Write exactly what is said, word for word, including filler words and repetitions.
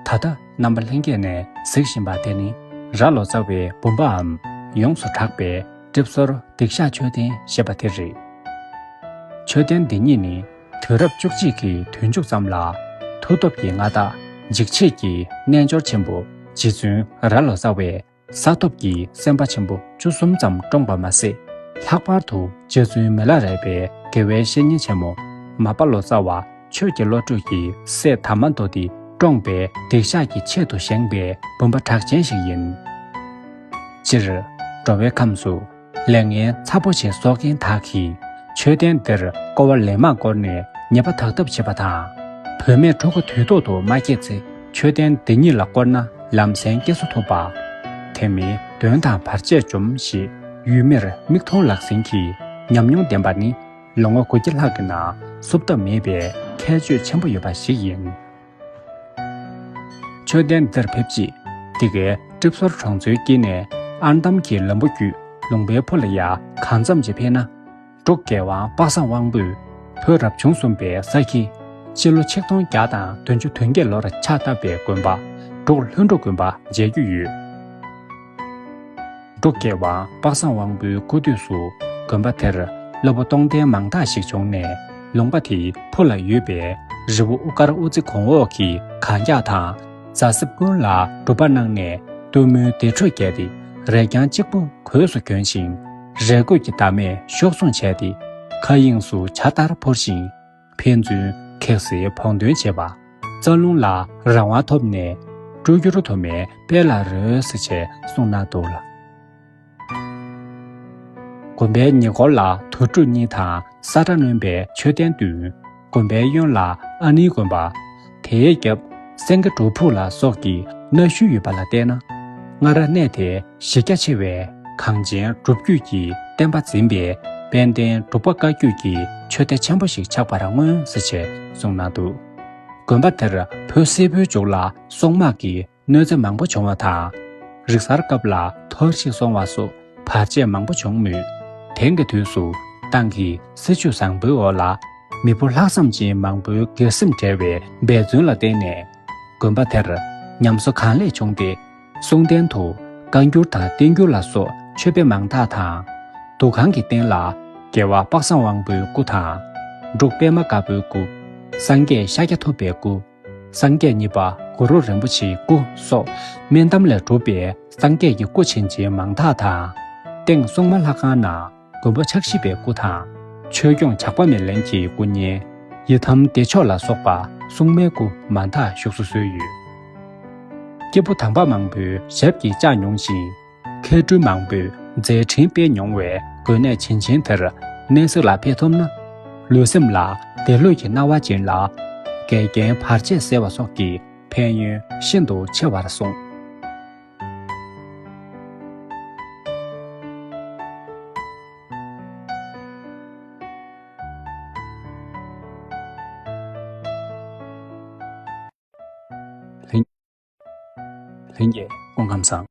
ད་ལྟ་རྣམ་པ་ལྷན་རྒྱས་ནས་གཟིགས་བཞིན་པ་དེ་ནི་རྭ་ལོ་ཙཱ་བའི་བུམ་པའམ་ཡོངས་སུ་གྲགས་པའི་ཏྲིབ་སོར་སྡིག་བཤགས་མཆོད་རྟེན་ཞེས་པ་དེ་རེད། མཆོད་རྟེན་འདི་ཉིད་ནི་དུས་རབས་བཅུ་གཅིག་གི་དུས་མཇུག་ཙམ་ལ། མཐུ་སྟོབས་ཀྱི་མངའ་བདག་འཇིགས་བྱེད་ཀྱི་རྣལ་འབྱོར་ཆེན་པོ་རྗེ་བཙུན་རྭ་ལོ་ཙཱ་བས། ས་ཐོབ་ཀྱི་སེམས་དཔའ་ཆེན་པོ་བཅུ་གསུམ་ཙམ་བཀྲོངས་པ་མ་ཟད། ལྷག་པར་དུ་རྗེ་བཙུན་མི་ལ་རས་པའི་དགེ་བའི་བཤེས་གཉེན་ཆེན་མོ་མ་པ་ལོ་ཙཱ་བ་ཆོས་ཀྱི་བློ་གྲོས་ཀྱི་སྲས་དར་མ་མདོ་སྡེ་བཀྲོངས་པའི་སྡིག་བཤགས་ཀྱི་ཆེད་དུ་བཞེངས་པའི་བུམ་པ་གྲགས་ཅན་ཞིག་ཡིན། སྤྱིར། འགྲོ་བའི་ཁམས་སུ་ལས་ངན་ཚ་པོ་ཆེ་གསོག་མཁན་དག་གིས་མཆོད་རྟེན་འདིར་བསྐོར་བ་ལན་མང་བསྐོར་ནས་ཉེས་པ་དག་ཐབས་བྱེད་པ་དང་། བུད་མེད་ཕྲུ་གུ་དུས་ཐོག་ཏུ་མ་སྐྱེས་ཚེ། མཆོད་རྟེན་འདི་ཉིད་ལ་བསྐོར་ན་ལམ་སེང་སྐྱེ་སུ་ཐུབ་པ། དེ་མིན་གདོན་དང་བར་ཆད་འཇོམས་ཞེས་ཡུལ་མིར་མིག་མཐོང་ལག་ཟིན་གྱི་ཉམས་མྱོང་ལྡན་པ་ནི་ལོ་ངོ་དགུ་བརྒྱ་ལྷག་གི་ནང་བསུབ་ཐབས་མེད་པའི་ཁྱད་ཆོས་ཆེན་པོ་ཡོད་པ་ཞིག་ཡིན། མཆོད་རྟེན་འདིར་ཕེབས་རྗེས། འདི་གའི་ཏྲིབ་སོར་གྲོང་ཚོའི་དཀྱིལ་ནས་ཨར་འདམ་གྱི་ལམ་བུ་བརྒྱུད་ལུང་པའི་ཕུ་ལ་ཡ་གང་འཚམ་ཅིག་ཕེབས་ན། འབྲུག་རྒྱལ་དབང་དཔག་བསམ་དབང་པོས་བོད་རབ་བྱུང་གསུམ་པའི་ས་ཁྱི། སྤྱི་ལོ་ཆིག་སྟོང་བརྒྱ་དང་བདུན་ཅུ་དོན་བརྒྱད་ལོར་ཕྱག་བཏབ་པའི་དགོན་པ་འབྲུག་ལྷུན་གྲུབ་དགོན་པ་མཇལ་རྒྱུ་ཡོད། འབྲུག་རྒྱལ་དབང་དཔག་བསམ་དབང་པོའི་སྐུ་དུས་སུ་དགོན་པ་དེར་སློབ་བུ་སྟོང་ལྡན་མང་དག་ཞིག་བྱུང་ནས། ལུང་པ་དེའི་ཕུ་ལ་ཡོད་པའི་རི་བོ་དབུ་དཀར་དབུ་རྩེ་གོང་འོག་གི་གངས་འཁྱག་དང་རྫ་གསེབ་ཀུན་ལ་སྒྲུབ་པ་གནང་ནས། སྟོན་མོའི་བདེ་དྲོད་རྒྱས་ཏེ། རས་རྐྱང་གཅིག་པུ་གོས་སུ་གྱོན་ཞིང་། རས་གོས་ཀྱི་འདབ་མས་གཤོག་ཟུང་བྱས་ཏེ། མཁའ་དབྱིངས་སུ་བྱ་ལྟར་འཕུར་ཞིང་། ཕན་ཚུན་གེགས་སེལ་བོགས་འདོན་བྱེད་པ། རྩ་རླུང་ལ་རང་དབང་ཐོབ་ནས། སྤྲུལ་སྒྱུར་དུ་མའི་དཔལ་ལ་རོལ་ཟེར་བྱས་གསུངས་གནང་འདུག་ལ། དགོན་པའི་ཉེ་འཁོར་ལ་དུར་ཁྲོད་གཉིས་དང་ས་ཁྲ་སྣོན་པའི་མཆོད་རྟེན་བདུན། དགོན་པའི་གཡོན་ལ་ཨ་ནིའི་དགོན་པ། དེའི་རྒྱབ་སེང་གེ་སྒྲུབ་ཕུག་ལ་སོགས་ཀྱི་གནའ་ཤུལ་ཡོད་པ་ལ་བལྟས་ན། སྔར་གནས་དེ་གཞི་རྒྱ་ཆེ་བའི་གངས་ཅན་སྒྲུབ་བརྒྱུད་ཀྱི་བསྟན་པ་འཛིན་པའི་དཔལ་ལྡན་འབྲུག་པ་བཀའ་བརྒྱུད་ཀྱི་ཆོས་སྡེ་ཆེན་པོ་ཞིག་ཆགས་པར་མངོན་ཟེར་བྱས་གསུངས་གནང་འདུག་དགོན་པ་དེར་བོད་སིལ་བུའི་མཇུག་ལ་སྲུང་དམག་གིས་གནོད་འཚེ་མང་པོ་བྱུང་བ་དང་། རིག་གསར་སྐབས་ལ་འཐོར་ཞིག་སོང་བ་སོགས་བར་ཆད་མང་པོ་བྱུང་མོད། དེང་གི་དུས་སུ་ཏང་གི་སྲིད་བྱུས་བཟང་པོའི་འོག་ལ། མི་བུ་ལྷག་བསམ་ཅན་མང་པོའི་སྒེར་སེམས་བྲལ་བའི་འབད་བརྩོན་ལ་བརྟེན་ནས། དགོན་པ་དེར་ཉམས་གསོ་གང་ལེགས་བྱུང་སྟེ། གསུང་རྟེན་དུ་བཀའ་འགྱུར་དང་བསྟན་འགྱུར་ལ་སོགས་མཆོད་དཔེ་མང་དག་དང་། འདུ་ཁང་གི་སྟེང་ལ་རྒྱལ་བ་དཔག་བསམ་དབང་པོའི་སྐུ་དང་། འབྲུག་པད་མ་དཀར་པོའི་སྐུ། སངས་རྒྱས་ཤཱཀྱ་ཐུབ་པའི་སྐུ། སངས་རྒྱས་གཉིས་པ་གུ་རུ་རིན་པོ་ཆེའི་སྐུ་སོགས། སྨན་འདམ་ལས་གྲུབ་པའི་སངས་རྒྱས་ཀྱི་སྐུ་ཆེན་ཆེན་མང་དག་དང་། སྟེང་སྲུང་མ་ལྷ་ཁང་ནང་མགོན་པོ་ཕྱག་བཞི་པའི་སྐུ་དང་། ཆོས་སྐྱོང་ཇག་པ་མེ་ལེན་གྱི་སྐུ་བརྙན། ཡི་དམ་བདེ་མཆོག་ལ་སོགས་པ་སྲུང་མའི་སྐུ་མང་དག་བཞུགས་སུ་གསོལ་ཡོད། སྐྱེས་བུ་དམ་པ་མང་པོའི་ཞབས་ཀྱིས་བཅགས་མྱོང་ཞིང་། མཁས་སྤྲུལ་མང་པོས་མཛད་འཕྲིན་སྤེལ་མྱོང་བའི་དགོན་གནས་ཆེན་ཆེན་དེར་གནས་གཟིགས་ལ་ཕེབས་ཐུབ་ན། ལུས་སེམས་ལ་བདེ་ལྷོད་ཀྱི་སྣང་བ་སྦྱིན་ལ། འགལ་རྐྱེན་བར་ཆད་སེལ་བ་སོགས་ཀྱི་ཕན་ཡོན་ཤིན་ཏུ་ཆེ་བར་གསུངས། ལྷན་རྒྱས་སྐུ་ཁམས་བཟང་།